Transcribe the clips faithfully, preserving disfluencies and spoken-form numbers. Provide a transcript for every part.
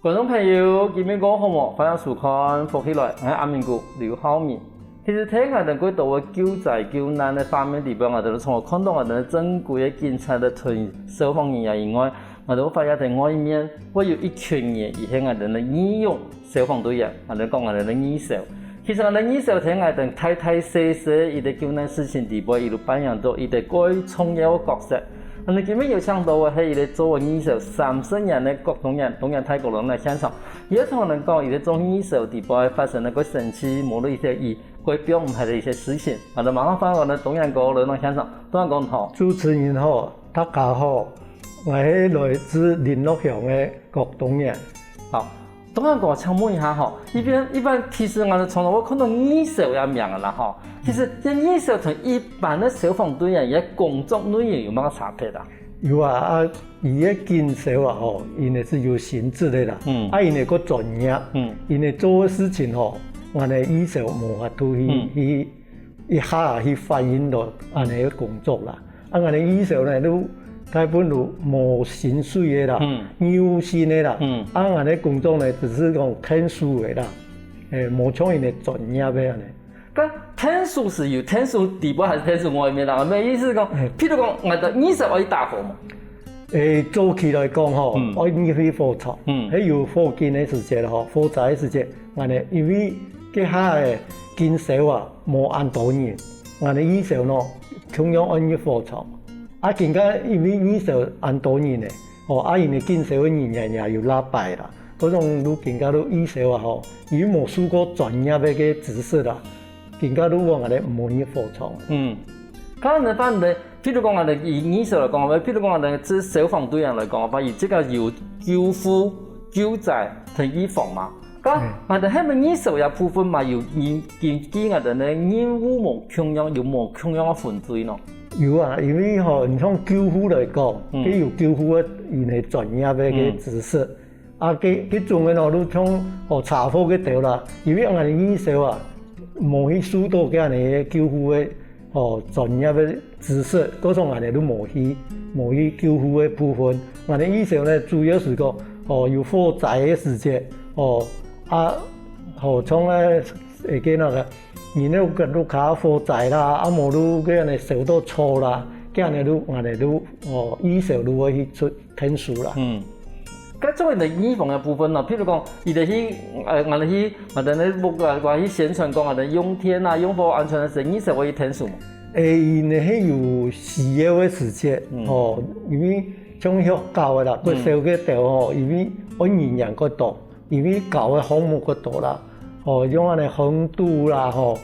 觀眾朋友，今晡日過好無？歡迎收看《福氣來》，𠊎係阿明哥劉浩明。其實在𠊎兜過多个救災救難个畫面裡背，𠊎兜常常看到𠊎兜正規个警察个同消防人員以外，𠊎兜發現在外面會有一群人，佢係𠊎兜个義勇消防隊員，𠊎兜講𠊎兜个義消。其實𠊎兜義消在𠊎兜大大細細一個救難事情裡背，佢兜扮演著一個蓋重要个角色。 𠊎兜今晡日有請到个係一個做義消三十年个廣東人，當然大哥來到現場，佢愛同𠊎兜講，佢在做義消裡背發生个蓋神奇，無論一些佢蓋放毋下个一些事情。𠊎兜馬上歡迎𠊎兜東陽哥來到現場。東陽哥你好。主持人好，大家好，𠊎係來自麟洛鄉个廣東人。好， 東陽哥，請問一下吼，一般，一般其實𠊎兜常常會看到義消這名啦吼。其實這義消同一般个消防隊員个工作內容有麼个差別啊？有啊，啊，佢个警消啊吼，佢係有性質个啦，嗯。啊，佢係較專業，嗯。佢做个事情吼，𠊎兜義消無法度去，嗯。去一下去反映到恁樣个工作啦。 啊，𠊎兜義消呢，都大部分都無薪水个啦，嗯。有薪个啦。嗯。啊，𠊎兜工作呢，只係講𢯭手个啦，誒，無像人个專業个恁樣。該𢯭手係有𢯭手裡背還係𢯭手外面啦？𠊎个意思係講，嗯。譬如講，𠊎兜義消愛打火嘛。誒，早期來講吼，嗯。愛入去火場，嗯。係有火警个時節吼，火災个時節，𠊎兜因為該下个警消啊，無恁多人， 𠊎兜義消呢，共樣愛入火場。啊，今下因為義消恁多人呢，哦，啊，因為警消个人員也有拉擺啦，各種都今下都義消啊吼，佢無受過專業个該知識啦，今下都講𠊎兜毋好入火場。嗯，可能反正，譬如講𠊎兜以義消來講，譬如講𠊎兜以消防隊員來講，反正這個有救護、救災同預防嘛。 該，嗯。𠊎兜係毋係義消這部分嘛，有根，根據𠊎兜个任務無共樣，有無共樣个分隊呢？有啊，因為吼，你像救護來講，嗯。佢有救護个，佢个專業个个知識。嗯。啊，該，該種个呢，你像，哦，查火該兜啦，因為𠊎兜義消啊，無去受到該恁樣个救護个，哦，專業个 知識，故所𠊎兜都無去，無去救護个部分。𠊎兜義消呢，主要係講，哦，有火災个時節，哦，啊，好像呢，會見那個，人屋个屋下火災啦，啊，無就該恁樣燒到臭啦，該恁樣就𠊎兜都，哦，義消就會去出 𢯭手啦。嗯。該做人个預防个部分呢，譬如講，佢兜去，呃，𠊎兜去，𠊎兜个屋啊，𠊎去宣傳講，𠊎兜用電啊，用火安全个時，義消會去𢯭手嘛。誒，因為係有需要个時節，嗯。吼，因為像學校个啦，嗯。國小个頭吼，因為愛人員較多，因為教个項目較多啦，吼，用恁樣防毒啦，吼，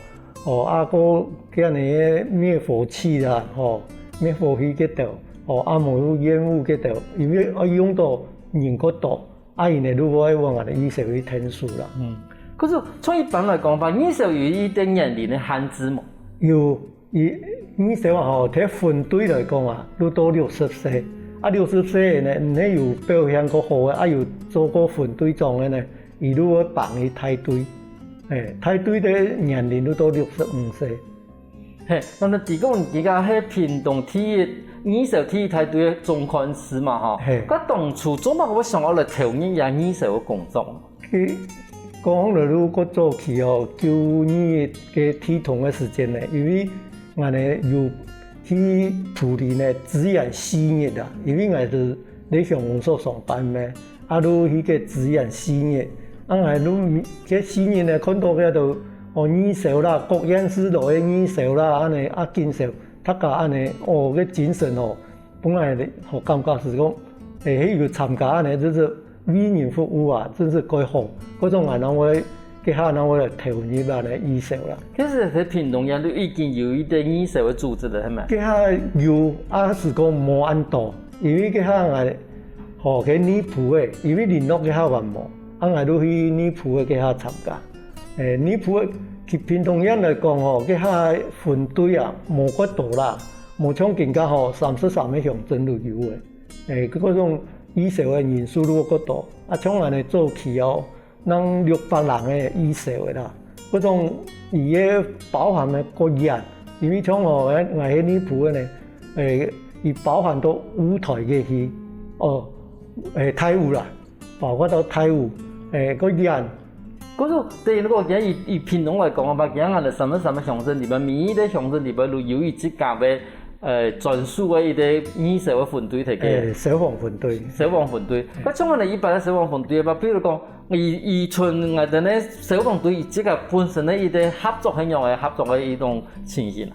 哦，啊，過該恁樣个滅火器啦，吼，滅火器該兜，哦，啊，無有煙霧該兜，因為愛用到人較多，啊，因為就會往𠊎兜義消去𢯭手啦。嗯。可是從一般來講吧，義消有一定年齡个限制無？有，義，義消啊，吼，在分隊來講啊，就到六十歲。啊，六十歲呢，你有表現較好个，啊，有做過分隊長个呢， 佢就會放去大隊。誒，大隊个年齡就到六十五歲。嘿，該你知講，而家係屏東第一，義消第一大隊个總幹事嘛，吼。嘿。該當初做麼个會想要來投入這義消个工作？佢講了，如果早期哦，九二一个地動个時間呢，因為𠊎呢有去埔里呢支援四日啊，因為𠊎係在鄉公所上班咩。 啊，就去該支援四日。啊，𠊎就該四日呢，看到該兜，哦，義消啦，各縣市來个義消啦，恁樣啊，警消，大家恁樣，哦，該精神哦，本來吼感覺係講，誒，係有參加恁樣，就係為人服務啊，真係蓋好。該種𠊎正會，該下正會來投入恁樣義消啦。其實在屏東縣都已經有一個義消个組織了，係無？該下有，啊，係講無恁多。 因為該下𠊎，吼，該內埔个，因為麟洛該下還無，啊，𠊎就去內埔个該下參加。誒，內埔个，其實屏東縣來講吼，該下分隊啊，無幾多啦，無像今下吼，三十三个鄉鎮都有个。誒，該種義消个人數就幾多，啊，像恁樣早期哦， 正六百人个義消个啦。該種佢个包含个各縣，因為像吼，𠊎，𠊎係內埔个呢，誒，佢包含到霧台个去，哦，誒，大武啦，包括到大湖，誒，過遠。故所等於講，今日以，以屏東來講个話，今日𠊎等三十三个鄉鎮裡背，每一个鄉鎮裡背都有佢自家个，呃，專屬个一个義消个分隊在該。誒，消防分隊。消防分隊。該像𠊎等一般个消防分隊个話，比如講，以，以前𠊎等个消防隊佢自家本身个一个合作係仰般个合作个一種情形啊？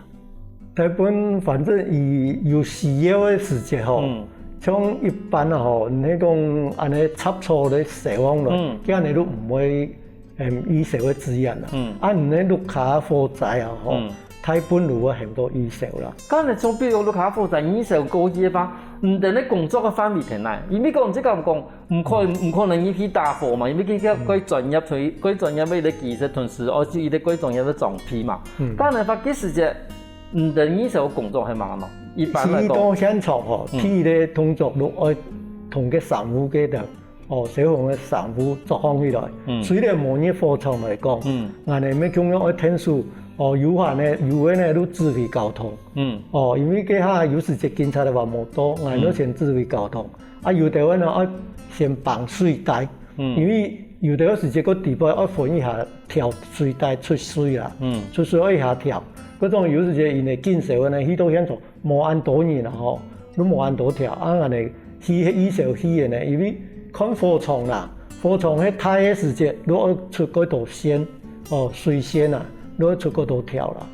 大部分反正佢有需要个時節吼，嗯。像一般啊吼，你講恁呢插座个消防咯，嗯。佢恁呢都毋會，嗯，義消个資源啦。嗯。啊，你呢屋下火災啊吼，嗯。大部分都會喊到義消啦。該你像比如屋下火災，義消過去个話，你等个工作个範圍在哪？因為講這个講， 毋可，毋可能入去打火嘛，因為佢个蓋專業，佢蓋專業个一个技術，同時哦，就一个蓋專業个裝備嘛。嗯。該恁呢話，該時節，你等義消工作係麼个呢？一般來講。去到現場吼，嗯。第一个動作就愛同該消防隊个，哦，消防个消防隊做好起來。嗯。雖然無入火場來講，嗯。𠊎等乜共樣愛𢯭手，哦，有閒个，有閒个就指揮交通。嗯。哦，因為該下有時節警察个話無到，𠊎等先指揮交通。 啊，有兜人呢，愛先綁水帶，嗯。因為有兜時節个地方愛分一下調水帶出水啦，嗯。出水愛一下調。該種有時節因為緊燒呢，去到現場無恁多人啦吼，都無恁多條，啊，恁呢去，去義消去个呢，因為看火場啦，火場係大个時節，都愛出幾多線，哦，水線啊，都愛出幾多條啦。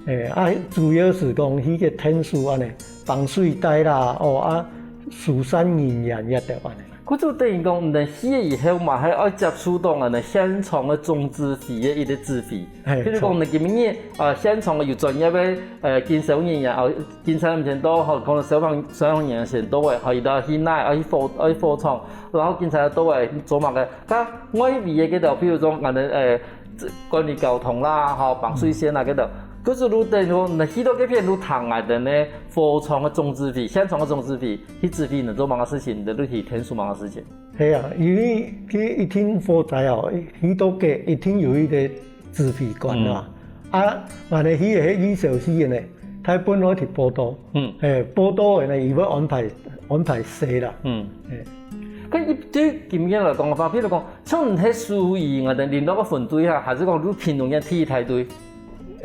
誒，啊，主要係講去个𢯭手恁呢，綁水帶啦，哦，啊，疏散人員這兜恁呢。故所等於講，你等去了以後嘛，還愛接觸到恁呢現場个總指揮个一个指揮。嘿，譬如講，著。你今日，呃，現場个有專業个，呃，緊燒人員，哦，警察毋先到，吼，可能消防，消防人員先到个，吼，佢兜去哪，愛去火，愛去火場，然後警察到个做麼个？該外圍个該兜，譬如講，恁呢，呃， 管理交通啦，吼，綁水線啊，該兜。故所就等於講，你去到該片就聽𠊎等个火場个總指揮，現場个總指揮，去指揮你做麼个事情，你就去𢯭手麼个事情。係啊，因為佢一定火災哦，去到該一定有一个指揮官啊。嗯。啊，𠊎等去个係義消去个呢，大部分愛去報到。嗯。誒，報到个呢，佢會安排，安排事啦。嗯。誒。該一，對今日來講个話，譬如講， 像你係屬於𠊎等聯絡个分隊哈，還係講你平常个第一大隊？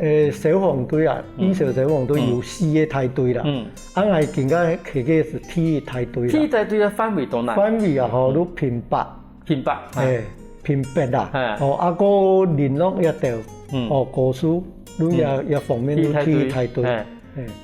誒，消防隊啊，嗯。義消消防隊有四个大隊啦。嗯。啊，𠊎今个係个係第一大隊啦。第一大隊个範圍到哪？範圍啊，吼，嗯。就屏北。屏北，誒，屏北啊。誒。哦，啊，過麟洛這兜，嗯。哦，高樹，就這，嗯。這方面就第一大隊。第一大隊。誒。 誒。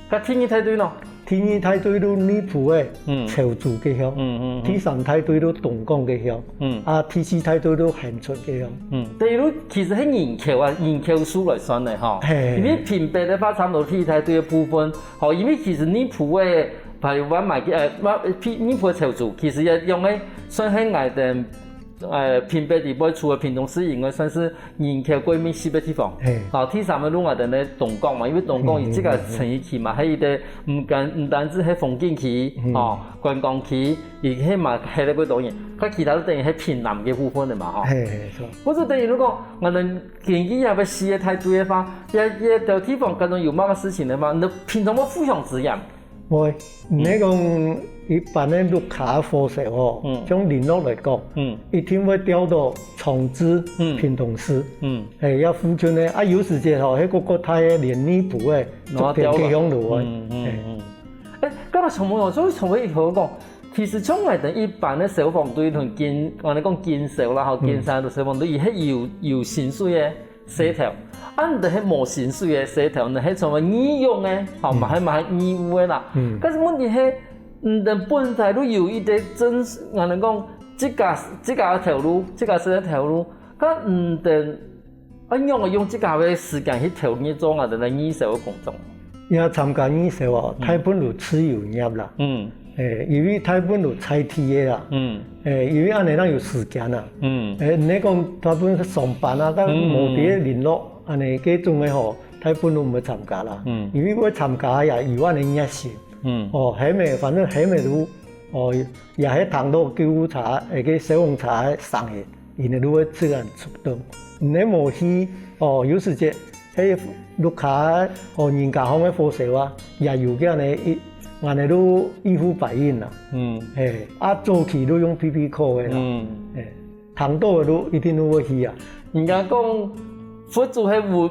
該第二大隊呢？第二大隊就內埔个，嗯。潮州該鄉。嗯，嗯，嗯。第三大隊就東港該鄉。嗯。啊，第四大隊就恆春該鄉。嗯，等於就其實係人口啊，人口數來算个吼。嘿。因為屏北个話，差毋多第一大隊个部分，吼，因為其實內埔个排灣嘛，呃，內埔个潮州，其實也用个算係𠊎等 呃，屏北地方除了屏東市以外，算是人口過密集个地方。嘿。好，第三个就𠊎等个東港嘛，因為東港佢自家成一區嘛，嗯，嗯，嗯。係一个毋單，毋單止係風景區，嗯。哦，觀光區，佢係嘛係了幾多人，佢其他都等於係屏南个部分个嘛，吼。嘿，嘿，著。故所等於就講，𠊎等根據這个四个大隊个話，這，這兜地方當中有麼个事情个話，你平常會互相支援。 會，嗯。你講一般个屋下火燒吼，嗯。像麟洛來講，嗯。一定會調到長治、嗯。屏東市。嗯。誒，這附近个，啊，有時節吼，該个較大个連內埔个，哦，逐片去向路个。調了。嗯，嗯，誒。嗯。誒，剛才陳文勇，所以陳文勇講，其實像𠊎等一般个消防隊同警，𠊎等講警消啦，吼，嗯。警消同消防隊，佢係有，有薪水个。 事頭。啊，你兜係無薪水个事頭，你係成為義勇个，吼，嗯。嘛係，嘛係義務个啦。嗯。但是問題係，你兜本來就有一个正式，𠊎等講，自家，自家个頭路，自家事个頭路，該你兜愛仰般用自家个時間去投入做𠊎等个義消个工作？ 也參加義消哦，嗯。大部分就自由業啦。嗯。誒，因為大部分就在地个啦。嗯。誒，因為恁呢正有時間啊。嗯。誒，你講大部分上班啊，但嗯。無在該聯絡，恁呢該種个吼，大部分都毋會參加啦。嗯。因為會參加也有恁呢熱心。嗯。哦，後尾，反正後尾就，哦，也係聽到救護車，誒，該消防車个聲音。 因為你會自然出動。你無去，哦，有時節，該屋下，哦，人家項个火燒啊，也有恁呢一，恁仔就一呼百應啦。嗯。嘿，啊早期就用P P call个啦。嗯。嘿，聽到个就一定就會去啊。人家講，佛祖係無，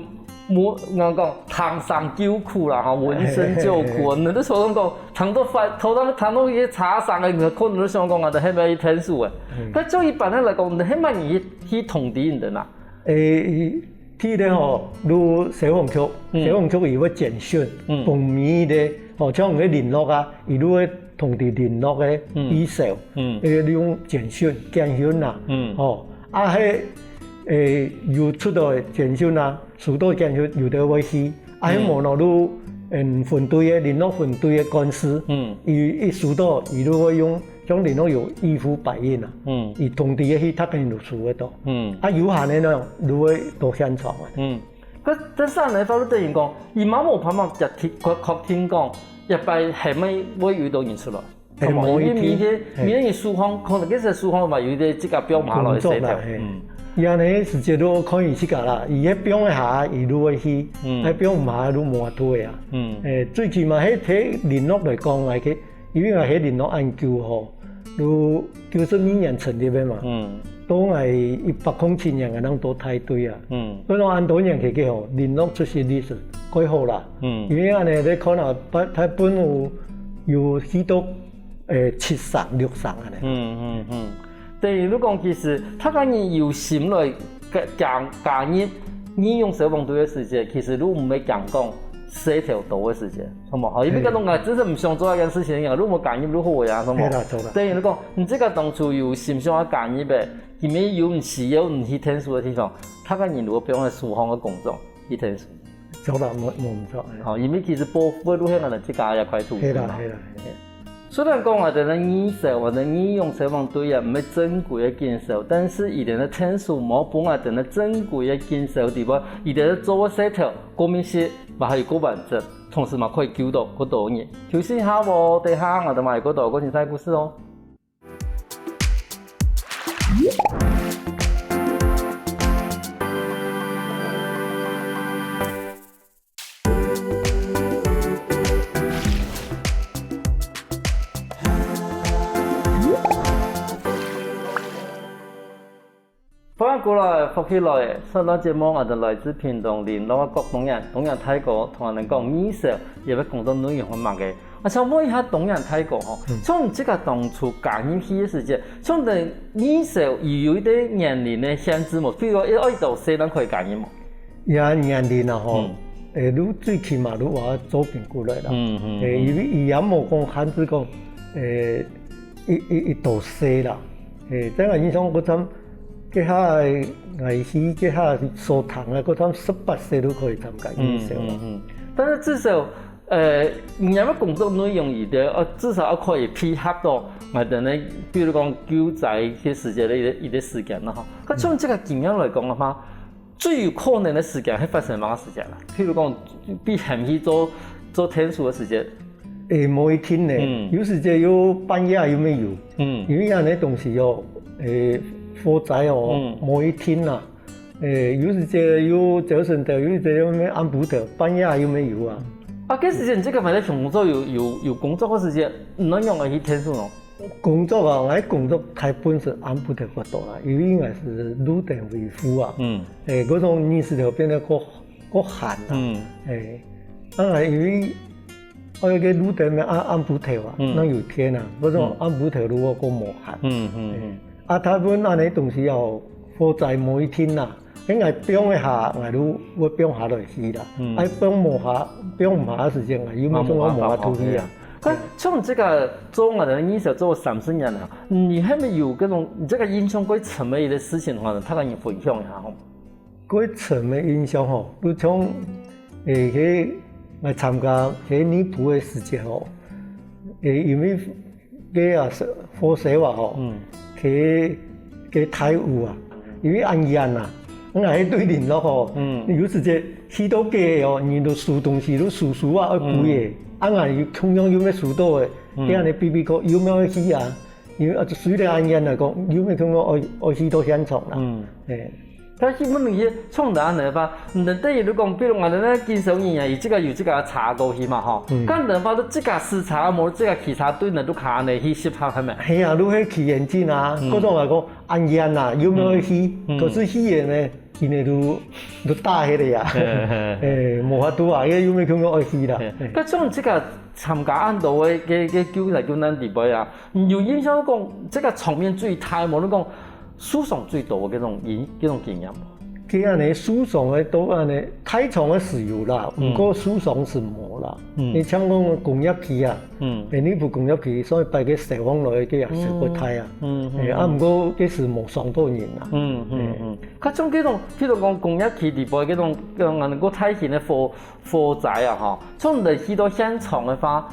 無，人講聽聲救苦啦，吼，聞聲救苦啊。你都想講，聽到發，頭上聽到一个茶聲个，可能都想講啊，就係要去𢯭手个。嗯。但就一般个來講，你係麼人去，去通知人啊？ 誒，第一个吼，就消防局，嗯。消防局佢會簡訊，嗯。分每一个，吼，像該聯絡啊，佢就會通知聯絡个嗯。地址，嗯。誒，用簡訊，簡訊啊，嗯。吼，啊，係，誒，有出到个簡訊啊，收到簡訊，有的會去，啊，嗯。係無呢，就，嗯，分隊个，聯絡分隊个幹事，嗯。佢一收到，佢就會用 像你講有一呼百應啊，嗯。佢通知个去，逐个人就收得到。嗯。啊，有閒个呢，就會到現場啊。嗯。該，但是恁仔法律等於講，佢嘛無辦法確定，確，確定講，這擺係毋係會有一个人出來。係，無一定。因為明天，係。明天佢手項，可能該時手項嘛，有一个自家放下來个事情。工作啦，係。嗯。佢恁仔時節就看佢自家啦，佢係放一下，佢就會去，嗯。係放毋下就無法度个啊。嗯。誒，最起碼係，係聯絡來講，來去 因為𠊎係聯絡恁久吼，就九十二年成立个嘛，嗯。到𠊎一百空七年𠊎正到大隊啊。嗯。所以講恁多年下去吼，聯絡出席率係蓋好啦。嗯。因為恁仔你看啊，大，大部分有，有去到，誒，七成、六成恁仔。嗯，嗯，嗯。等於你講，其實逐个人有心來加，加，加入義勇消防隊个時節，其實你毋會驚講事頭多个時節。 好無？吼，因為該種啊，真係毋想做這件事情啊，如果加入就好个啊，好無？係啦，做啦。等於你講，你自家當初有心想要加入个，因為有你需要你去𢯭手个地方，逐个人就會放下手項个工作去𢯭手。做啦，無，無毋著。吼，因為其實保護就係𠊎等自家這塊土地嘛。係啦，係啦，係啦。雖然講𠊎等个義消，𠊎等義勇消防隊啊，毋係正規个警消，但是佢等个𢯭手無分𠊎等个正規个警消地位，佢等做个事頭，過密實，嘛還有過完整。 同時嘛可以救到較多人。休息一下哦，等下𠊎等嘛有較多个精彩故事哦。歡迎過來，福氣來了！上段節目，𠊎等來自屏東麟洛个郭東元，東元大哥同𠊎等講義消，佢个工作內容係麼个。啊，想問一下東元大哥吼，嗯。像你自家當初加入去个時節，像你義消有，有一个年齡个限制無？比如講，愛幾多歲正可以加入無？這年齡啊吼，嗯。誒，你最起碼你愛做兵過來啦。嗯，嗯，誒，嗯。因為佢也無講限制講，誒，一，一，一多歲啦。 誒，在𠊎印象，該站，該下𠊎去該下所聽啊，該站十八歲都可以參加義消啊。嗯，嗯，嗯。但是至少，呃，你个工作內容裡頭，呃，至少也可以配合到𠊎等个，比如講救災个時節个一个，一个時間啦，吼。該從這个經驗來講个話， 最有可能个時間係發生麼个時間啊？譬如講，比如講去做，做𢯭手个時間。誒，無一定呢，嗯。有時節又半夜又乜有。嗯。因為恁仔東西哦，誒，火災哦，嗯。無一定啊。誒，有時節又朝晨頭，有時節又乜暗晡頭，半夜又乜有啊。啊，該時間你自家還在工作，有，有，有工作个時間，你仰般去𢯭手呢？ 工作啊，𠊎工作大部分係暗晡頭較多啦，因為𠊎係路燈維護啊。嗯。誒，該種日時頭變到較，較閒啦。嗯。誒，啊，𠊎因為𠊎个路燈个暗，暗晡頭啊，嗯。正有電啊，該種嗯。暗晡頭就較無閒。嗯，嗯，嗯。誒，啊，大部分恁仔東西哦，火災無一定啦。 該𠊎放一下，𠊎就會放下來去啦。嗯。啊，放無下，放毋下个時間，𠊎又乜做無法度去啊。慢慢放下。該像你這个做𠊎等个義消做三十年了，你還沒有該種，你這个印象最深个一个事情个話，大家分享一下吼。最深个印象吼，就像，誒，該𠊎參加該內部个時節吼，誒，因為 該啊，火燒啊吼，嗯。該，該大雨啊，因為恁遠啊，𠊎係對麟洛吼，嗯。有時節去到該哦，人都收東西，都收收啊，愛歸个。嗯。啊，𠊎又共樣又乜收到个，嗯。該恁仔P P call又乜愛去啊，因為啊，雖然恁遠來講，又乜共樣愛，愛去到現場啦。嗯。誒。但係問題係，像恁樣个話，毋等於你講，比如𠊎等个經銷人啊，佢自家有自家个車過去嘛吼。嗯。該等話，你自家駛車，無自家騎車，對你都較難去適合，係無？係啊，你係騎很近啊，嗯。各種來講，恁遠啊，又無愛去，嗯。可是去个呢，佢呢都都打起來啊，嘿嘿嘿。誒，無法度啊，因為又無空愛去啦。嘿，該像這個參加恁多个个个救災救難地方啊，你有印象講這個場面最大，無論講 受傷最多个該種經該種經驗無？該恁樣受傷个都恁樣，大場个係有啦，嗯。毋過受傷係無啦。嗯。你像講工業區啊，嗯。內埔工業區，所以擺个消防來个啊，嗯。消防隊啊。嗯，嗯，誒，啊，嗯。毋過該係無傷到人啊。嗯，嗯，誒。嗯。較像該種，譬如講工業區裡背該種，該種恁樣个大型个火火災啊，吼，像你去到現場个話，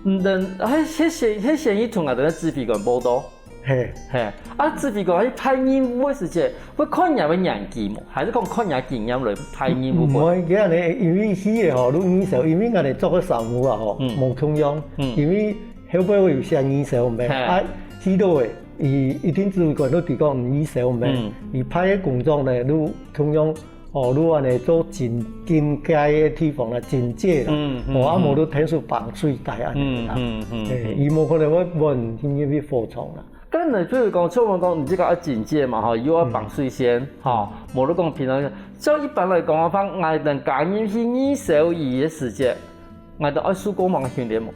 嗯，該該該先該先去同𠊎等个指揮官報到。 嘿。嘿，啊，指揮官去派任務个時節，會看人个年紀無？還係講看人經驗來派任務無？毋會，佢恁樣，因為去个吼，你二手，因為𠊎等做个商務啊吼，嗯。無共樣，嗯。因為後背會有寫二手咩？嘿。啊，去到个，佢一定指揮官都提講二手咩？嗯。佢派个工作呢，你共樣 哦，你恁樣做警警戒个地方啦，警戒啦，嗯，嗯，哦，啊，嗯。無就天數綁水帶恁樣啦。嗯，嗯，嗯，誒，嗯。佢無可能會問你入去火場啦。該呢，譬如講，像我講，你這個愛警戒嘛，吼，又愛綁水線，嗯。吼，無就講平常，照一般來講个話，𠊎等加入去二手營个時節，𠊎等愛受過麼个訓練無？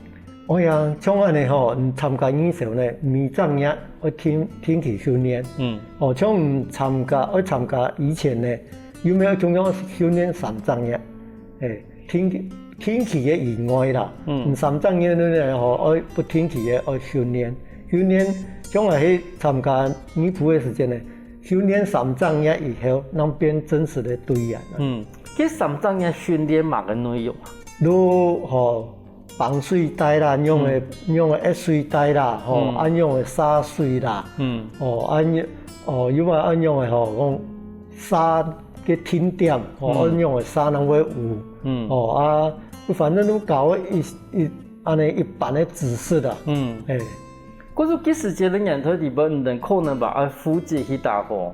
哦呀，像恁樣吼，你參加二手呢，每隻月愛定定期訓練。嗯。哦，像你參加愛參加以前呢，有無愛共樣訓練三隻月？誒，定定期个以外啦，嗯。你三隻月內呢吼，愛不定期个愛訓練。訓練，像𠊎去參加內埔个時節呢，訓練三隻月以後，正變真實个隊員啊。嗯，該三隻月訓練麼个內容啊？就吼， 綁水帶啦，仰仔，嗯。仰仔擛水帶啦，吼，嗯。啊，仰仔灑水啦，嗯。哦，啊，仰，哦，又嘛啊，仰仔吼，講灑个定點，吼，嗯。啊，仰仔灑正會有，嗯。哦，啊，反正都教一，一，恁樣一般个知識啊。嗯。誒。可是該時節个年代裡背，你等可能嘛愛負責去打火，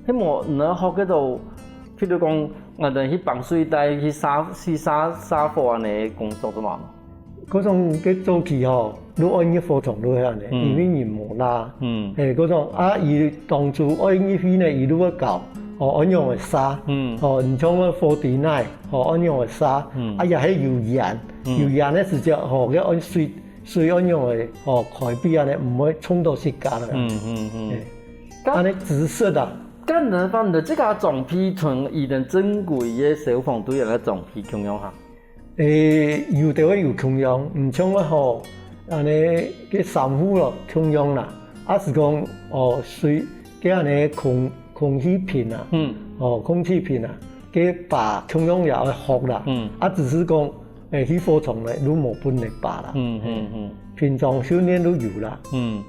係無，你愛學該種，譬如講，𠊎等去綁水帶，去灑，去灑，灑火恁樣个工作，著無？ 該種个早期吼，都愛入火場都係恁樣，嗯。因為人無罅。嗯。誒，該種啊，佢當初愛入去呢，佢都會教，哦，愛仰仔灑，嗯。哦，你像該火堆泥，哦，愛仰仔灑，嗯。啊，也係有鹽，嗯。有鹽个時節，吼，該愛水，水愛仰仔，哦，開闢恁樣，毋會沖到自家了。嗯，嗯，嗯。誒，該恁樣知識啊。該你等，你等這個裝備同以前正規个消防隊員个裝備共樣哈？ 誒，有兜會有共樣，毋像个吼，恁樣个衫褲咯，共樣啦。啊係講，哦，水，該恁樣空，空氣瓶啊，嗯。哦，空氣瓶啊，該把共樣也愛學啦。嗯。啊，只是講，誒，去火場呢，都無分你把啦。嗯，嗯，嗯。平常訓練都有啦。嗯。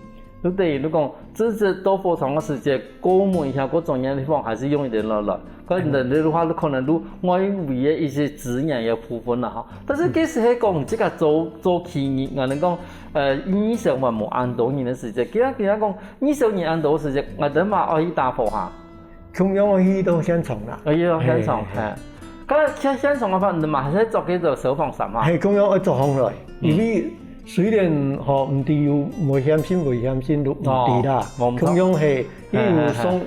就等於你講，直接到火場个時節，過門一下，過中央地方還係用一點落來。可能你的話，你可能你外圍个一些資源个部分啦，吼。但是其實係講，這個做，做起業，𠊎等講，呃，以前還無恁多人个時節，今仔，今仔講，以前人恁多个時節，𠊎等嘛愛去打火哈。 共樣愛去到現場啦。哦，去到現場，嘿，嘿。嘿。該去現場个話，你嘛還係著該種消防衫嘛？嘿，共樣愛著起來，嗯。因為雖然吼，毋知有危險性，危險性都毋知啦。哦，無毋著。共樣係，因為有上，嘿，嘿，嘿。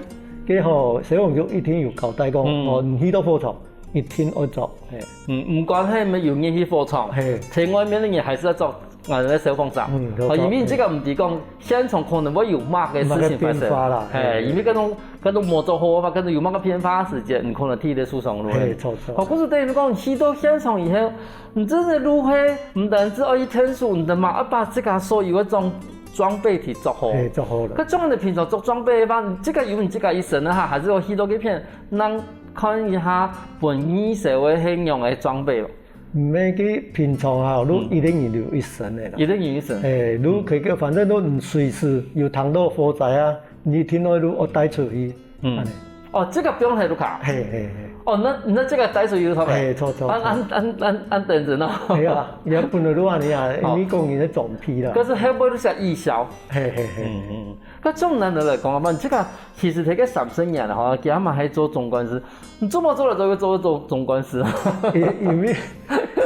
該吼，消防局一定有交代講，嗯。哦，你去到火場，一定愛著，嘿。嗯，毋管係毋係有人去火場，嘿。在外面个人還係愛著 𠊎等个消防衫。嗯，哦，因為這個毋知講，現場可能會有麼个事情發生。麼个變化啦，嘿，嘿。因為該種，該種無做好个話，該種有麼个變化个時間，你可能第一个受傷咯。嘿，著，著。好，故所等於講，去到現場以後，你真个就係，毋單止愛去𢯭手，你嘛愛把自家所有个裝，裝備提著好。嘿，著好了。該像你平常著裝備个話，你自家有你自家一身个哈，還係愛去到該片，讓看一下，分二手个係仰个裝備咯。 毋係，佢平常啊，都一个人有一身个啦。嗯。一个人一身。嘿，都可以，反正都毋隨時有聽到火災啊，你聽到都愛帶出去。嗯。恁樣。哦，這個放在屋下。嘿，嘿，嘿。哦，那那這個帶出去就差不多。嘿，著著。啊啊啊啊啊，等等哦。係啊，也本來就恁樣啊，好。因為講人个裝逼啦。可是後尾就寫義消。嘿嘿嘿。嗯嗯，該從難得來講啊，這個其實這個三十年了哈，佢嘛還做總幹事，你做麼做了做做做總幹事啊？因因為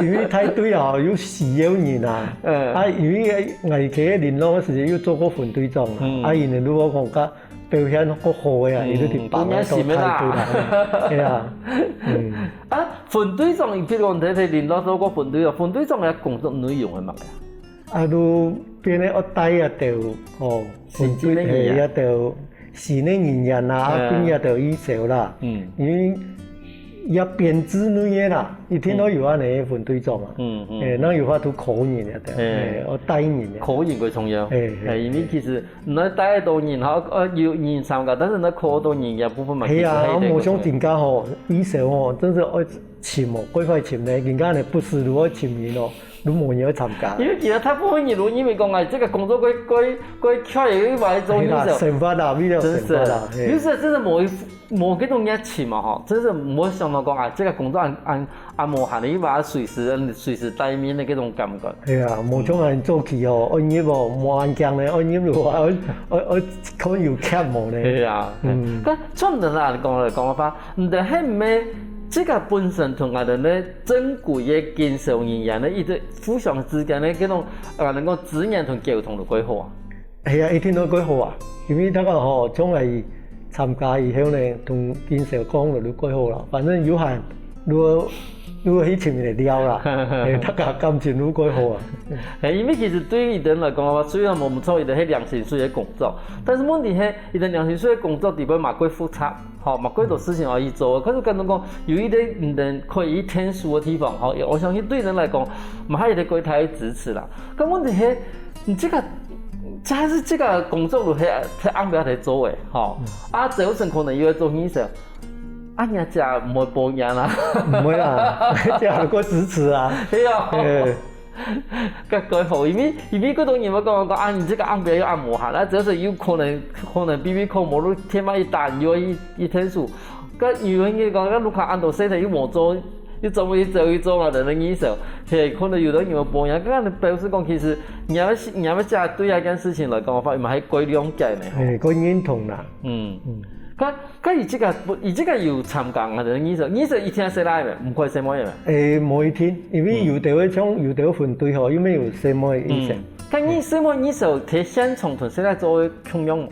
因為大隊啊，有需要人啊，嗯。啊，因為𠊎以前聯絡个時間有做過分隊長啊，嗯。啊，因為如果講較表現較好个啊，嗯，你就去幫佢做大隊啦，人家信任啦。係啊，嗯。啊，分隊長，比如講你在聯絡做過分隊長，分隊長个工作內容係麼个？啊，就變个愛帶啊兜，哦，新進个人員。分隊係啊兜，新个人員啦，嗯。變啊兜義消啦，嗯。因為也編制內个啦，一定都有恁樣个分隊長啊，嗯嗯。誒，那有法度考人啊兜，嗯。誒，愛帶人啊。考人最重要，誒，誒，因為其實 你帶到人，吼，呃，有人參加，但是你考到人个部分嘛，係啊，其實還有一個無像今下吼，義消吼，真係愛尋哦，過快尋呢。今下呢，不時都愛尋人哦，都無人愛參加。因為其實大部分人都認為講，哎，這個工作過過過快，又愛做義消。係啦，生活啦，為了生活啦，真係，嘿。有時真係無一無這種熱情嘛，吼，真係無想到講，啊，這個工作恁恁 啊，無閒个，你把佢隨時隨時待命个這種感覺。係啊，無像恁早期哦，愛入哦，無恁驚呢，愛入咯，愛愛愛看有欠無呢。係啊，嗯。該像你來講來講个話，你兜係毋係自家本身同𠊎兜呢正規个警消人員呢，一直互相之間呢，這種啊，能夠資源同溝通就較好啊？ 係啊，一定都較好啊，因為大家吼，從來參加以後呢，同警消講了就較好啦。反正有閒，如果如果去尋人聊啦，誒，大家感情就較好啊。誒，因為其實對於佢兜來講个話，雖然無毋著，佢兜係領薪水个工作，但是問題係，佢兜領薪水个工作底背嘛較複雜，吼，嘛較多事情愛去做。可是感覺講，有一個人可以去𢯭手个地方，吼，我相信對佢兜來講，嘛還有一個較大个支持啦。該問題係， 你這個，這係這個工作就係係暗晡來做个，吼。啊，朝晨可能又愛做義消，啊，人家毋會無閒啊。毋會啦，這還過支持啊。對啊。誒。該較好，因為因為較多人會講講啊，你這個暗晡又暗無閒，啊，朝晨有可能可能比比看無，你天嘛一打，你又一一𢯭手， 該有人就講，該你看恁多事體又無做，又做毋去做一做啊，等等義消，嘿，可能有的人無報應，該表示講，其實你愛你愛這對啊，這件事情來講个話，嘛還較諒解呢，吼。嘿，較認同啦。嗯，嗯。該該佢這個，佢這個有參加啊，等等義消，義消一定細倈个，毋可以細妹个。誒，無一定，因為有兜个像有兜分隊吼，因為有細妹个義消。嗯。該你細妹義消，在現場同細倈做个共樣無？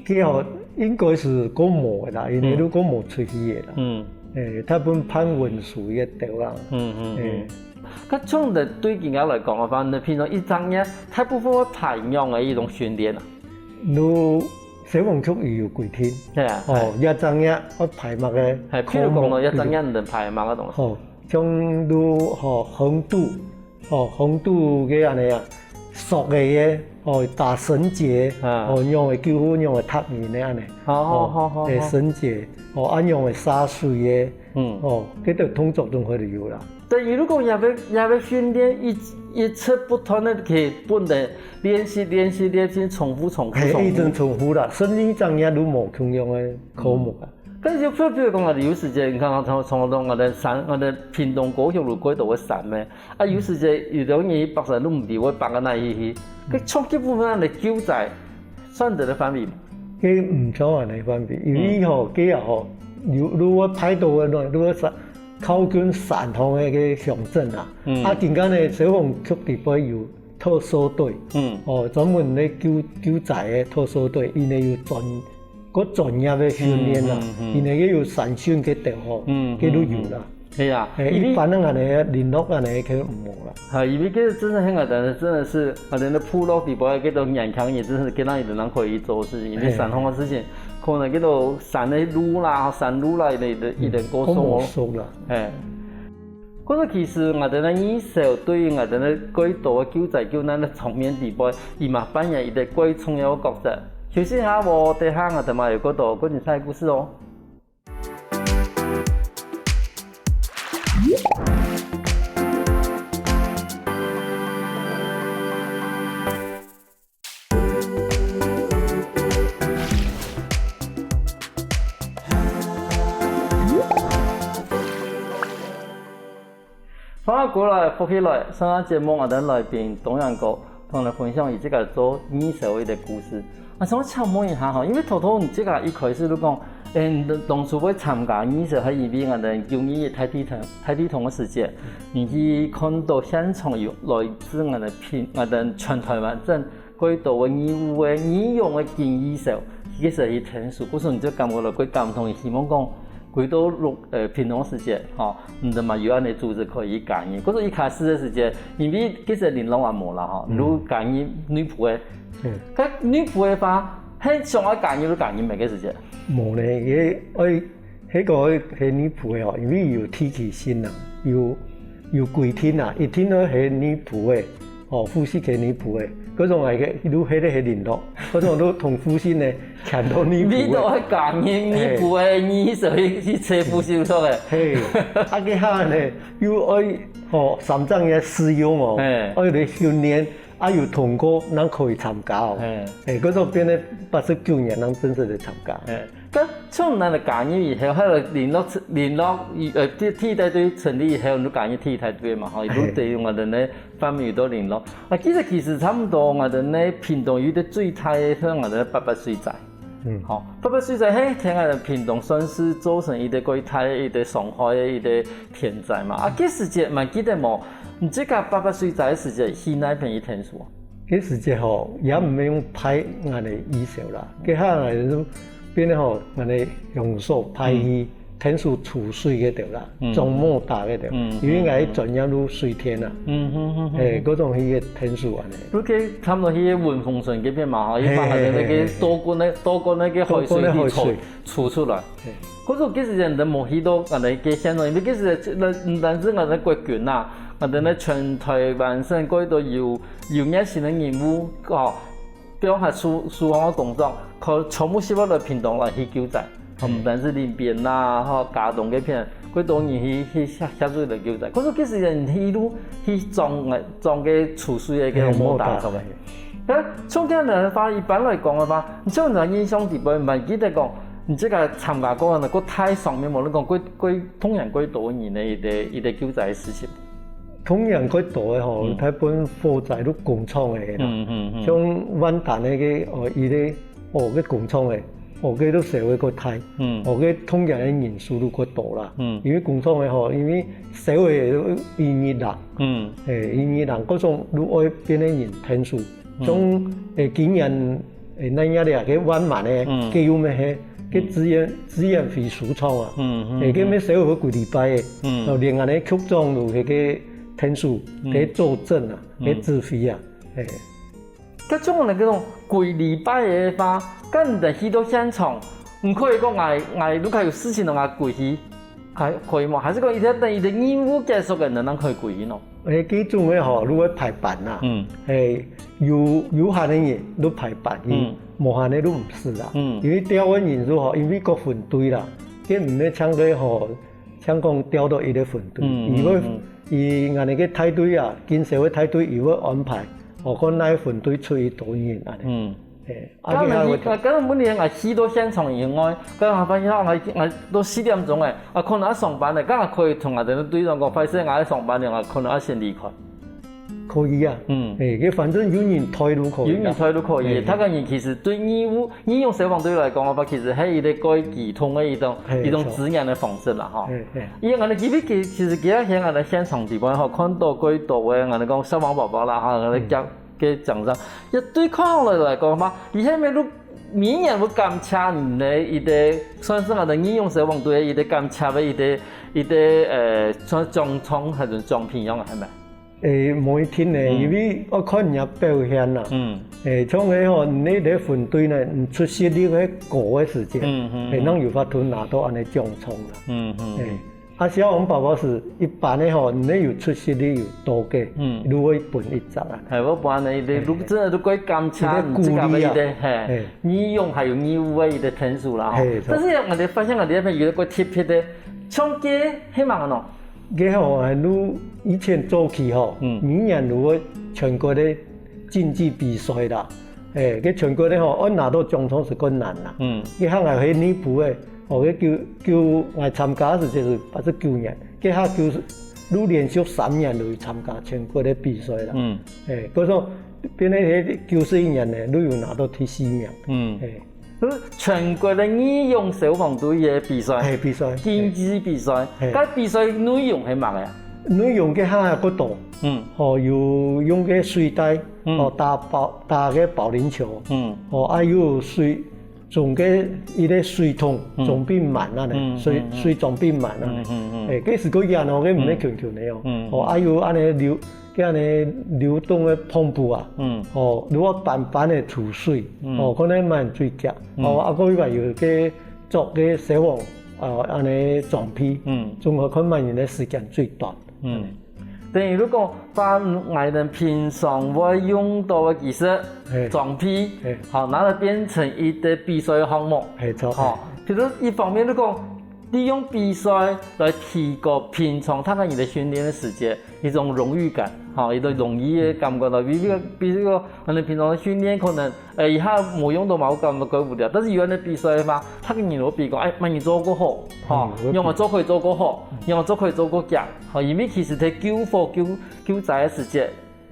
佢吼，應該係較無个啦，因為都較無出去个啦。嗯。誒，大部分辦文書个兜啦。嗯嗯嗯。誒。該從你對今下來講个話，你平常一隻月大部分會排仰仔个一種訓練啊？就消防局有有規定。係啊。哦，一隻月愛排麼个科目。係，譬如講咯，一隻月你能排麼个東西？吼，像就吼，紅度， 哦，紅度个恁樣啊，索个个，哦，打繩結，啊。哦，仰仔救護，仰仔踢人个恁樣。好好好好好。誒，繩結，哦，恁樣个灑水个，嗯。哦，這兜動作都會有啦。等於如果也愛也愛訓練一一直不斷个去不斷練習練習練習，重複重複重複。嘿，一直重複啦，甚至一隻月都無共樣个科目啊。但是就譬如講啊，有時節，你看啊，從從從我們山，我們屏東高雄路過到个山咩， 啊，有時節有兜人去爬山，你毋知會爬到哪去去。該初級部分个救災，算得个範圍無？該毋算恁个範圍，因為吼，該啊吼，有如果排到个，如果山靠近山項个該鄉鎮啊，嗯。啊，今下呢，消防局底背有特搜隊，嗯。哦，專門咧救救災个特搜隊，因為有專 較專業个訓練啦，嗯嗯嗯。因為佢有山訓个兜吼，嗯，佢都有啦。嗯嗯。係啊，誒，因為一般个恁樣聯絡恁樣个無啦。係，因為這真的很簡單的，真的是，啊，連个部落底背个這種年輕人，真的跟那裡的人可以做事情，因為山上个事情，可能這種山个路啦、山路啦，一類的，一類過熟。嗯，好熟啦。誒。 可是其實𠊎兜个義消對於𠊎兜个蓋多个救災救難个場面底背，佢嘛扮演一個蓋重要个角色。休息下無，等下𠊎兜嘛有蓋多蓋精彩个故事哦。啊，過來，福氣來，上下節目𠊎等來賓東陽哥，同𠊎等分享佢自家做義消个一個故事。啊，想請問一下吼，因為頭頭你自家一開始就講，誒，你當初會參加義消，係因為𠊎等九二一大地動，大地動个時節，你去看到現場有來自𠊎等屏，𠊎等全台灣省蓋多个義務个義勇个經歷時，其實去𢯭手，故所你就感覺到蓋感動，希望講 歸到六，呃，屏東時節，吼，你等嘛有恁呢組織可以加入。可是一開始个時節，因為其實聯絡也無啦，吼，嗯。就加入內埔个。嗯。該內埔个話，係想愛加入就加入，無个時節。無呢，該愛，該个係內埔个哦，因為有地區性啊，有，有規定啊，一定愛係內埔个。 哦，負責該內埔个，該種來个，就係咧聯絡，該種就同負責呢，牽到內埔个。你都愛加入內埔个，你所以去找副手所个。嘿，啊，該下呢，又愛，吼，三種个使用哦，嘿。愛來訓練，啊，有通過，正可以參加哦。嘿。嘿，該種變成八十九年正正式个參加。嘿。 該像𠊎等加入以後，還有聯絡，聯絡，呃，第，第一大隊成立以後，就加入第一大隊嘛，吼，一路對𠊎等个範圍都聯絡。啊，其實，其實差不多，𠊎等个屏東有一個最大个，像𠊎等个八八水災。嗯。吼，八八水災，嘿，在𠊎等屏東算是造成一個蓋大个一個傷害个一個天災嘛。啊，該時節，還記得無？你自家八八水災个時節，去哪片去𢯭手啊？ 該時節吼，也毋免用派𠊎等義消啦，該下𠊎等就變成吼，𠊎等鄉所派去𢯭手出水个對啦，裝摩打个對，因為𠊎專業就水電啊，嗯哼哼哼，嘿，該種去个𢯭手恁呢。就去差不多去文峰村該片嘛，吼，一般个那個倒灌个，倒灌个海水去抽，抽出來。 嘿。可是該時節你等無去到恁呢个現場，因為該時節，毋單止𠊎等國軍啊，𠊎等个全台灣省蓋多有，有熱心个人物，吼，放下手，手項个工作，可全部集合來屏東來去救災。毋單止林邊啦，吼，佳冬該片，蓋多人去，去協，協助來救災。可是該時節你去就去裝，裝該出水个該種摩打，嘿，摩打。該像恁呢个話，一般來講个話，你像你印象底背，還記得講， 你自家參加過个，過大傷面無？你講過，過動員過多人个一個，一個救災个事情。動員過多个吼，大部分火災就工廠个啦。嗯，嗯，嗯。像萬丹个，哦，佢个，哦，个工廠个，哦，个都燒个過大，嗯。哦，个動員个人數就過多啦。嗯。因為工廠个吼，因為燒个一日啦，嗯。欸，一日啦，各種就愛變个人𢯭手。 像，欸，今年，欸，恁樣个，該萬巒个，嗯。該又乜係，該資源，資源回收廠啊。嗯，嗯，欸，該乜燒好幾禮拜个，嗯。哦，連𠊎等个局長都係該𢯭手，嗯。該坐鎮啊，嗯。該指揮啊，欸。該種个該種幾禮拜个話，該你等去到現場，毋可以講𠊎，𠊎屋下有事情了，𠊎歸去，還可以無？還係講一定要等佢个任務結束个，你等正可以歸去呢？ 欸，該種个吼，就愛排班啦。嗯。欸，有，有閒个人就排班，嗯。無閒个就毋使啦。嗯。因為調个人數吼，因為各分隊啦，該毋係像个吼，像講調到一個分隊，嗯，佢會，嗯，嗯。佢𠊎等个大隊啊，緊燒个大隊，佢會安排，哦，看哪個分隊出去多人恁呢。嗯。欸，啊，該𠊎，該𠊎，該𠊎問你，𠊎去到現場以外，該𠊎發現𠊎，𠊎都四點鐘欸， 啊，可能愛上班了，敢可以同𠊎等个隊長講，壞勢，𠊎愛上班了，𠊎可能愛先離開。可以啊。嗯。欸，該反正有人帶就可以啦。有人帶就可以。嘿，嘿。大家人其實對義務，義勇消防隊來講个話，其實係一個蓋系統个一種，嘿，一種資源个方式啦，吼。嘿，嘿。因為𠊎等今日其，其實今日在𠊎等現場地方吼，看到蓋多个，𠊎等講消防寶寶啦，吼，𠊎等講，嗯。 个獎章。也對看來來講嘛，佢係毋係就每年會感謝你个一個，算係𠊎等義勇消防隊个一個感謝个一個，一個，呃，算獎狀還係獎品樣啊，係無？欸，無一定呢，嗯。因為愛看人家表現啦。嗯。欸，像該吼，你个分隊呢，你出席率个高个時節，嗯，嗯，會當有法度拿到恁呢獎狀啦。嗯，嗯，欸，嗯。 啊，消防寶寶係一般个吼，你有出席率有多个，嗯。就會分一張啊。係，𠊎分恁呢，一個，嘿，嘿。真个就蓋感謝你自家个一個，一個鼓勵啊。嘿，嘿。義勇還有義務个一個𢯭手啦，吼。嘿，但是𠊎等發現𠊎等這片有一個特別个，像該，係麼个喏？該吼，就以前早期吼，嗯。每年就會全國个競技比賽啦，欸，該全國个吼，愛拿到獎狀係較難啦。嗯。該下𠊎係內埔个， 哦，該九，九，𠊎參加个時節係八十九年，該下九，就連續三年就去參加全國个比賽啦。嗯。欸，故所變成係九十一年呢，就有拿到第四名。嗯。欸。就全國个義勇消防隊个比賽，係，比賽。競技比賽，係。該比賽內容係麼个啊？內容个下个多。嗯。吼，有用个水袋，嗯。吼，打保，打个保齡球，嗯。吼，啊，有水， 裝个一个水桶，嗯。裝冰滿啊呢，嗯，水，嗯，嗯。水裝冰滿啊呢。嗯，嗯，嗯。欸，該時个人哦，該毋係強強个哦。嗯，嗯。哦，啊，有恁呢流，該恁呢流動个pompa啊。嗯。哦，如果板板个儲水，嗯。哦，可能滿水夾。嗯。哦，啊，過一擺有个著个消防，啊，恁呢裝備，嗯。總好看麼人个時間最短。嗯。 等於如果把𠊎等平常會用到个技術、嘿。裝備，嘿。好，拿來變成一個比賽个項目。嘿，著。好，譬如一方面，如果利用比賽來提高平常大家人个訓練个時間，一種榮譽感，好，一種榮譽个感覺咯。比如，比如講，可能平常个訓練可能 欸，一下無用到嘛，𠊎感覺怪無聊。但是有恁呢比賽个話，逐個人會比講，欸，麼人做較好，吼，嗯，會比。仰般做可以做較好，嗯。仰般做可以做較強，吼，因為其實在救火、救，救災个時節，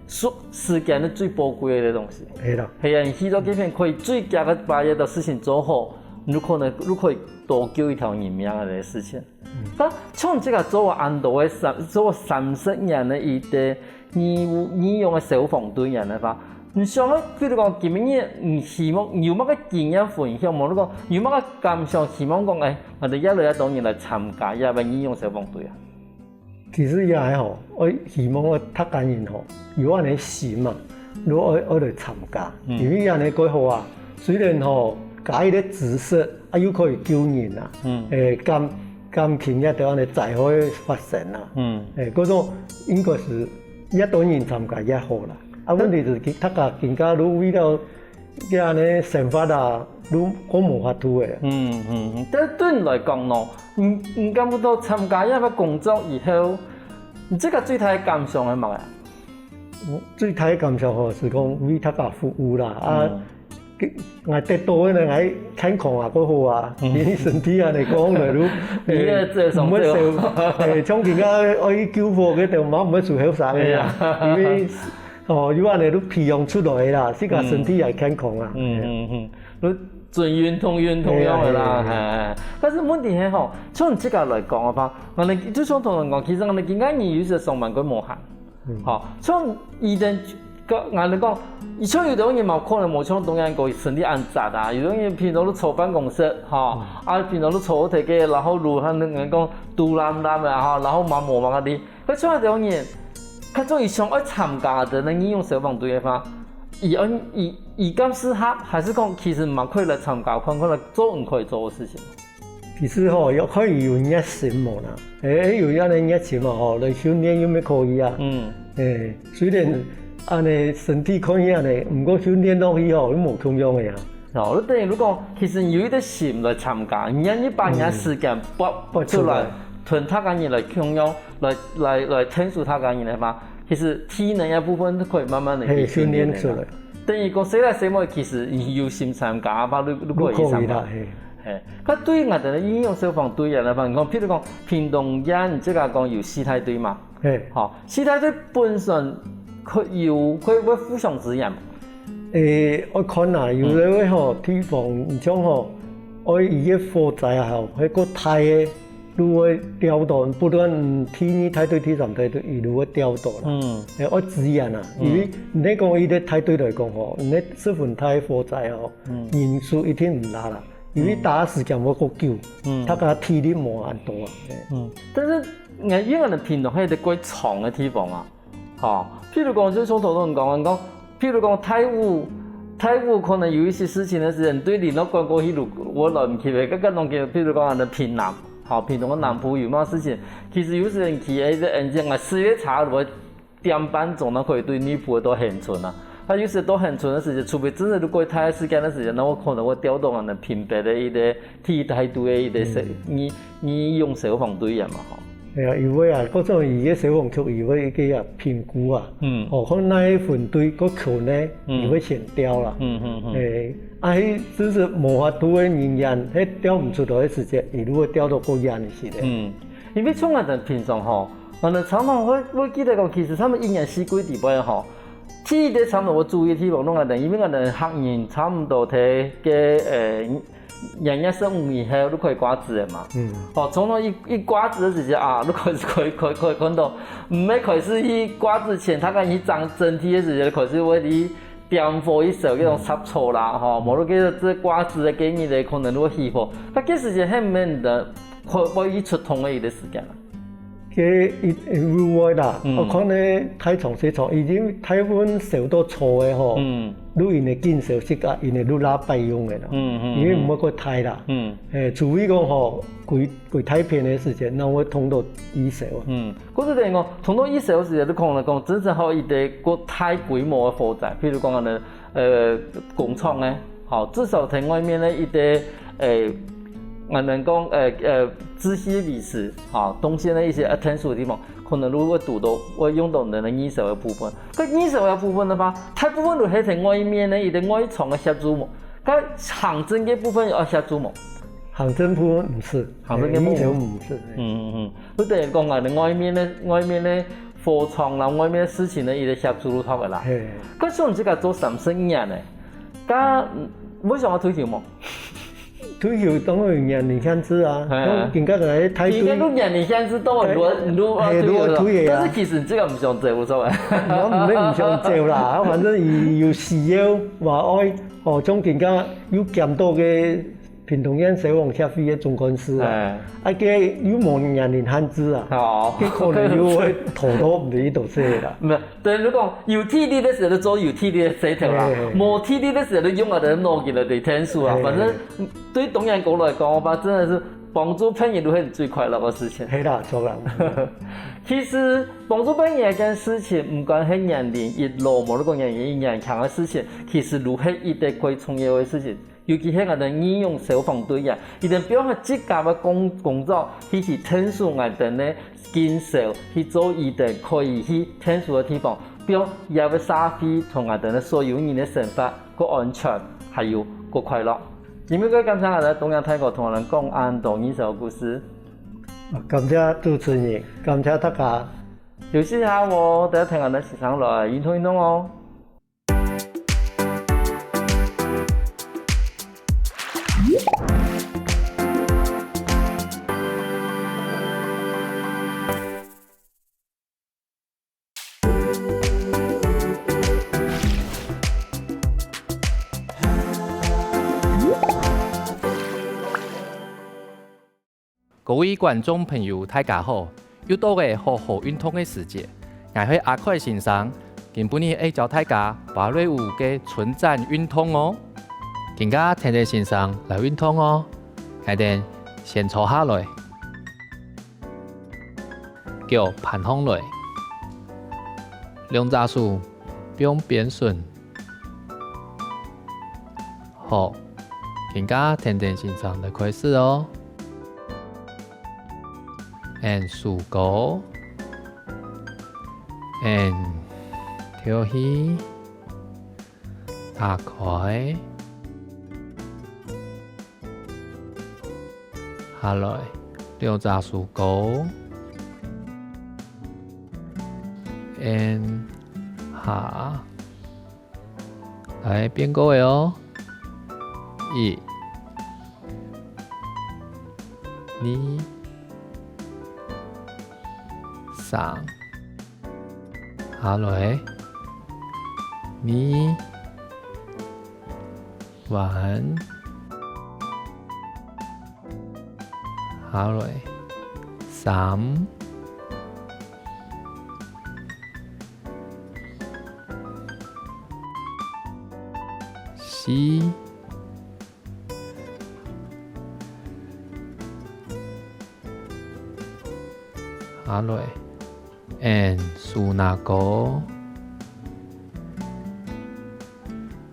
時，時間係最寶貴个東西。係啦。係啊，你去到該片可以最強个把一个事情做好，你可能，你可以多救一條人命个事情。嗯。但像這個做恁多个三，做三十年个一個 義務，義勇个消防隊員个話，你想啊，比如講今日你希望，你有麼个經驗分享無？你講有麼个感想，希望講，欸，𠊎兜越來越多人來參加這个義勇消防隊啊？其實也還好，𠊎希望𠊎逐個人吼，有恁呢心嘛，就愛，愛來參加，嗯。因為恁呢較好啊。雖然吼，加一個知識，啊，又可以救人啊。嗯。欸，減，減輕一條恁呢災害發生啊。嗯。欸，故所應該係 越多人參加越好啦。啊，問題係，大家更加都為了這恁呢生活啊，都過無法度个。嗯，嗯，嗯。但對你來講呢，你，你感覺到參加這个工作以後，你自家最大个感想係麼个啊？我最大个感想吼，係講為大家服務啦。啊，嗯。 𠊎得到个呢，𠊎健康啊，較好啊，嗯。因為身體啊，你講了，你，你也這種毋會受，欸，像今个愛救火个，就嘛毋會受受傷个啊，哎呀。因為，哦，有恁呢，你培養出來啦，自家身體也健康啊。嗯，嗯，嗯，你準運動，運動樣个啦，哎，哎，哎。但是問題係吼，像你自家來講个話，𠊎等就像同人講，其實𠊎等今个人有時上班過無閒， 嗯。吼，像佢等个，𠊎等講，像有兜人嘛，可能無像當然講身體恁扎啊，有兜人平常都坐辦公室，吼，嗯。啊，平常都坐屋下个，然後就還能講肚懶懶个，吼，然後嘛無麼个力。該像這種人，較中意想愛參加个那義勇消防隊个話，佢愛，佢，佢敢適合，還係講其實嘛可以來參加，看看來做你可以做个事情。 其實吼，要看有熱心無啦。欸，有恁呢熱心嘛吼，來訓練又乜可以啊。嗯。欸，雖然恁呢身體可以恁呢，毋過訓練落去吼，又無共樣个啊。哦，你等於如果其實有一個心來參加，你願意把你个時間撥，嗯。撥出來，同大家人來共樣，來，來，來𢯭手大家人个話，其實體能个部分可以慢慢个去訓練个啦。嘿，訓練出來。等於講，細倈細妹其實有心參加，啊，你，你可以去參加。你可以啦，嘿。 嘿，該對𠊎等个義勇消防隊員來講，你講，譬如講屏東縣，你自家講有四大隊嘛？嘿。吼，四大隊本身佢有，佢會互相支援無？欸，愛看啊，有个吼，地方，你像吼，愛一个火災啊吼，該个大个，就會調到，不論第二大隊、第三大隊，佢就會調到啦。嗯。欸，愛支援啊，嗯。因為你講一个大隊來講吼，你十分大个火災吼，嗯。人數一定毋罅啦。 因為打時間會較久，嗯。大家體力無恁多啊。嗯，但是，呃，因為𠊎等屏東係一個較長个地方啊，吼，譬如講，就像頭先講，講，譬如講大雨，大雨可能有一些事情个時間，對鄰舍趕過去，如果來毋及个，剛剛攏講，譬如講，𠊎等屏南，吼，屏東个南部有麼个事情，其實有時間去，欸，這應該啊，四月初就會 點半鐘，該可以對內埔到恆春啊。啊有時到恆春个時間，除非真个如果大个時間个時間，該𠊎可能會調到𠊎等屏北个一個第一大隊个一個消，嗯。義，義勇消防隊員嘛，吼。係啊，佢會啊，各種佢个消防局佢會去啊評估啊。嗯。哦，看哪一分隊較強呢，嗯。佢會先調啦。嗯，嗯，嗯。欸，啊，佢真係無法度个人員，佢調毋出來个時間，佢就會調到較遠一些个。嗯，因為像𠊎等平常吼，反正差毋多會，會記得講，其實差毋多一年四季底背吼，第一个差毋多會注意个地方，攏𠊎兜，因為𠊎兜客人差毋多在个，呃，年廿十五以後就開始掛紙个嘛。嗯。哦，差毋多一，一掛紙个時節啊，就開始，開，開，開，看到，毋係開始去掛紙錢，大家去整，整體个時節，開始會去點火去燒該種雜草啦，吼，無就該个掛紙个該日个可能就會起火。該該時節係毋係你兜會，會去出動个一个時間啊？ 該一，一路外啦，嗯。𠊎看呢，大場細場，已經大部分燒到草个吼，嗯。就𠊎兜緊燒自家，𠊎兜就拿擺用个啦，嗯，嗯，因為毋會過大啦。嗯。誒，除非講吼，幾，幾大片个時間，正會動到義消啊。嗯，故所等於講，動到義消个時間，你可能講，真正好一个過大規模个火災，譬如講呢， 呃，工廠呢，吼，至少在外面呢，一个，呃，𠊎兜講，呃，呃，窒息離子，吼，東西呢，一些，呃，金屬地方，可能就會堵到，會用到你个義消个部分。該義消个部分个話，大部分都係在外面呢，一个外場个協助無？該行政个部分有協助無？行政部分毋係，行政个部分。誒，義消毋係。嗯，嗯，嗯。 就等於講啊，你外面个，外面个火場啦，外面个事情呢，佢个協助就好个啦。嘿。該像你自家做三十年呢，該，嗯，會想愛退休無？退休當然有年齡限制啊，嘿。講今个來退休。今个都年齡限制到，嘿。你，你都，嘿，啊，退休了。都退休啊。但是其實你自家毋想走，無所謂。𠊎毋係毋想走啦，反正有，有需要，話愛，哦，像今个有減到个 屏東縣消防協會个總幹事啊，哎。啊，該又無年齡限制啊，哦。該可能又會拖到毋知幾多歲啦。毋係，等於講有體力个時候就做有體力个事頭啦，哎。無體力个時候就用啊，就腦筋來對天數啊。哎。反正對東陽哥來講吧，真的是幫助別人就係最快樂个事情。係啦，著啦。其實幫助別人這件事情，毋管係年齡一老，無論講年齡一年輕个事情，其實都係一个最重要个事情。 尤其係𠊎兜義勇消防隊啊，佢兜放下自家个工，工作，去，去𢯭手𠊎兜呢，緊燒，去做佢兜可以去𢯭手个地方，放這个社會同𠊎兜呢所有人个生活，過安全，還有過快樂。今晡日感謝𠊎兜東陽大哥同𠊎兜講恁多義消个故事。啊，感謝主持人，感謝大家。休息一下哦，等下跈𠊎兜先生來運動運動哦。 各位觀眾朋友，大家好！又到了好好運動个時節，𠊎係阿凱先生，今晡日愛教大家芭蕾舞个伸展運動哦。今下跈等先生來運動哦！𠊎兜先坐下來，腳盤䟘來，兩隻手放邊脣， 好，今下跈等先生來開始哦。𠊎兜手高，𠊎兜敨氣，打開，下來，兩隻手高，𠊎兜下。 來，變過个哦。一、二、三，下來，二，彎，下來，三， 四，下來，𠊎兜手拿高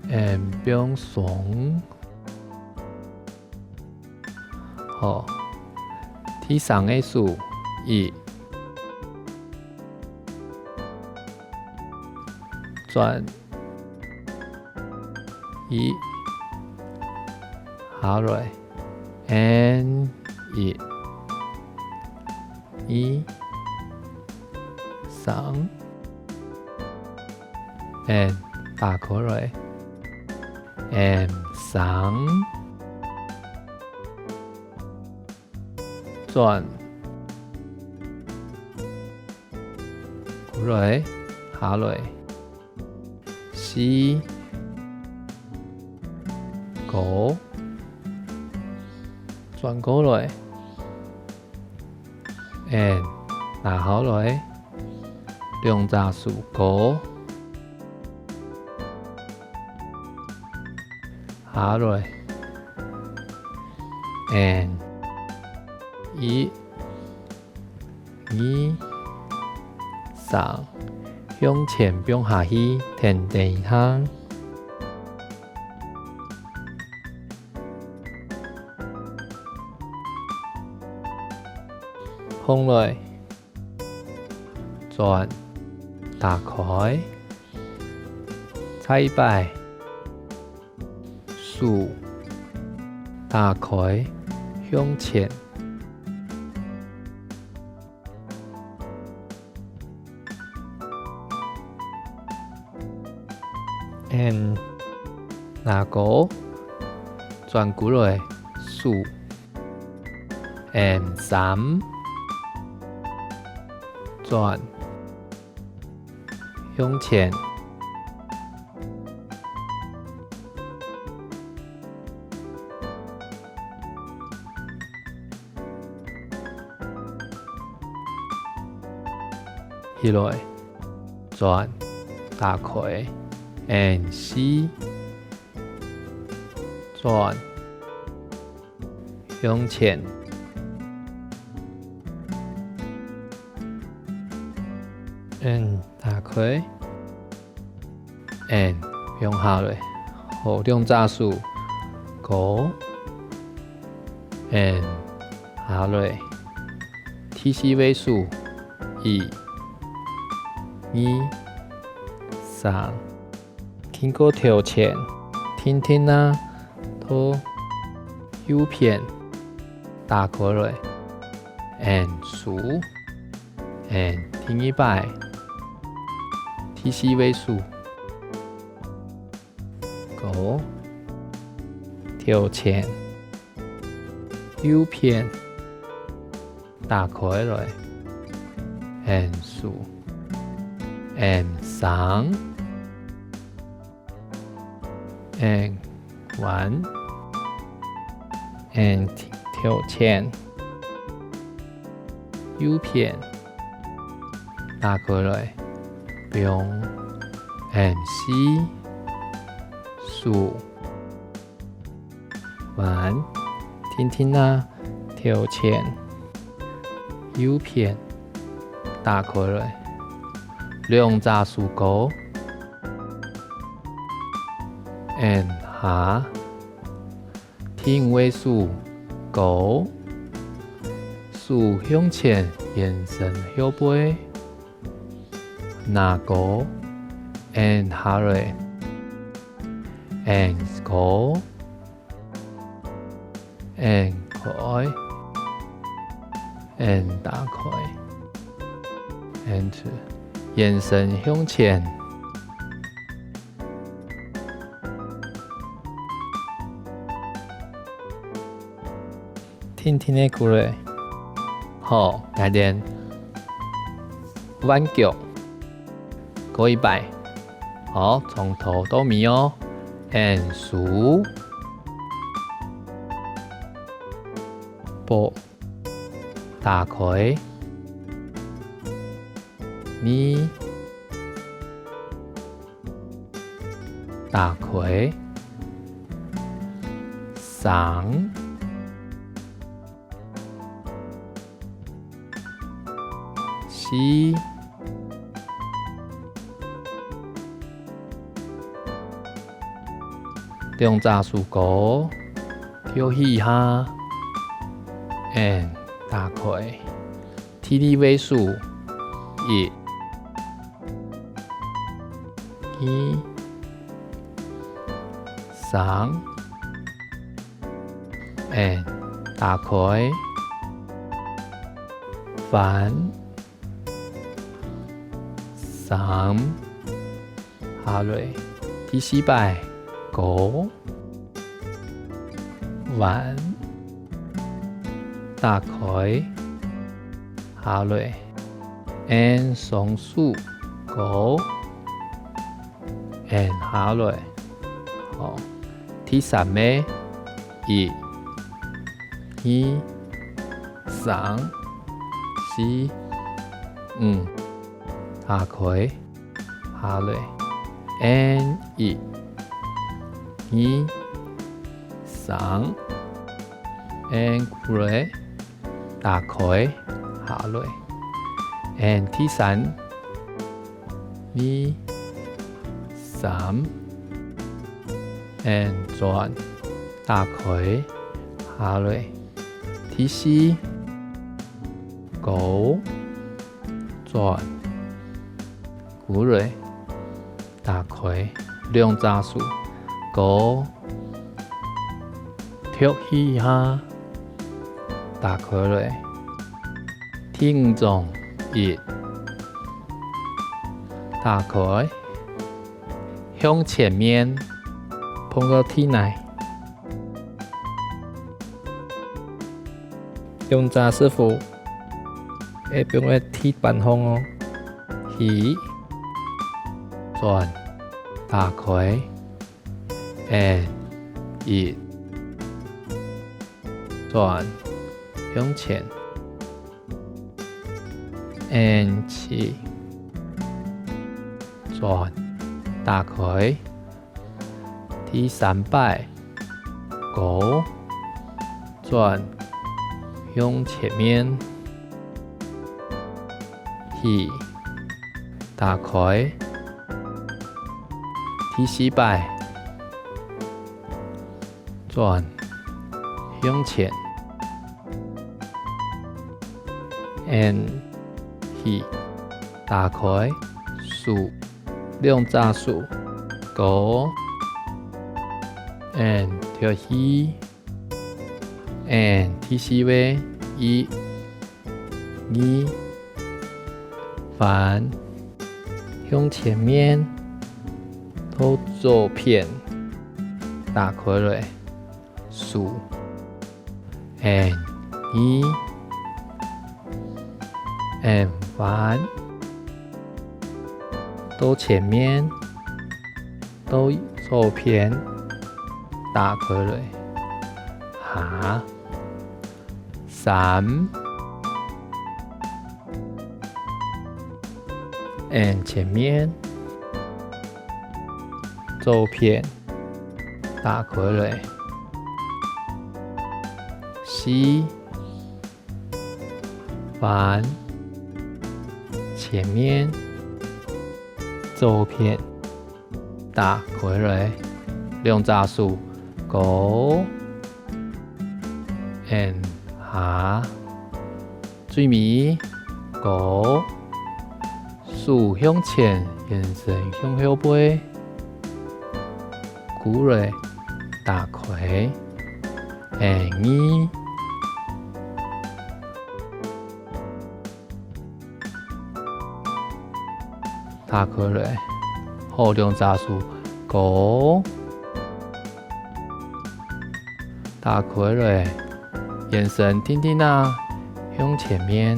，𠊎兜放鬆。 好，第三个手，一，轉，一，下來，𠊎兜一，二，上，and打開來，and上，轉，過來，下來，四，高，轉過來，and拉下來，兩隻手高，下來，and一，二，三，向前放下去，停停一下。 放來，轉，打開，再一擺，手，打開，向前。 and拿高，轉過來，手，and三，轉，向前。 起來，轉，打開，and四，轉，向前，and打開，and放下來，好，兩隻手，高，and下來，第四位手，一，二，三，經過頭前，定定仔，到右片，打開來，and手，and第二擺，第四位手。 高，頭前，右片，打開來，and手，and上，and彎，and頭前，右片，打開來，放，and四，手， 彎，定定仔，頭前，右片，打開來，兩隻手高，and下，第五位手高，手向前延伸後背，拿高，and下來，and高。 and開，and打開，and延伸向前。定定仔過來。好，𠊎等換腳。 過一擺。好，從頭到尾哦。and手，步，打開，二，打開，三， 四，兩隻手高，跳起一下，and打開，第二位手，一，二，三， and打開，彎，三，下來。第四擺，高，彎，打開，下來。And雙手，高，and下來。好，第三个，一，二，三，四，五，打開，下來。And一，二，三，and過來，打開，下來。And第三，二，三，and轉，打開，下來。第四，高，轉，過來，打開，兩隻手，高，托起一下，打開來。第五張，一，打開，向前面，碰到地泥。兩隻屎朏，愛放在地板項哦。起，轉，打開，and，一，轉，向前。And起，轉，打開。第三擺，高，轉，向前面。起，打開。第四擺，轉，向前。And，起，打開，手，兩隻手，高，and，托起，and，第四位，一，二，翻，向前面，到左片，打開來。 手，and，二，and，翻，到前面，到左片，打開來，下，三，and，前面，左片， 打開來。四，翻，前面，左片，打開來。兩隻手，高，and，下。 最尾，高，手向前，眼神向後背，過來，打開，and，二，打開來，好，兩隻手，高，打開來，眼神定定啊，向前面。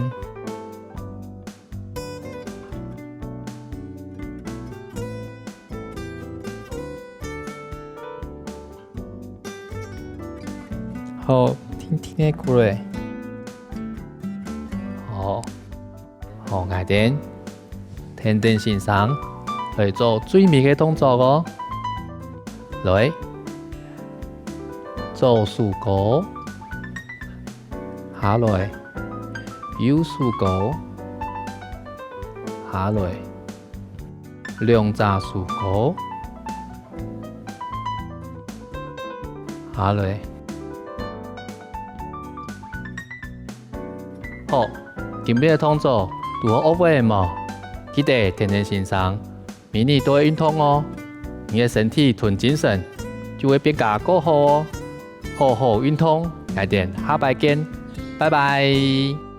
好，定定个過來。好，好，𠊎等，跈等先生，來做最尾个動作哦。來，左手高，下來，右手高，下來。 兩隻手高，下來。好，今晡日个動作，堵好學會無？記得跈等先生，每日都愛運動哦。你个身體同精神就會變加過好哦。好好運動，𠊎等下擺見，拜拜。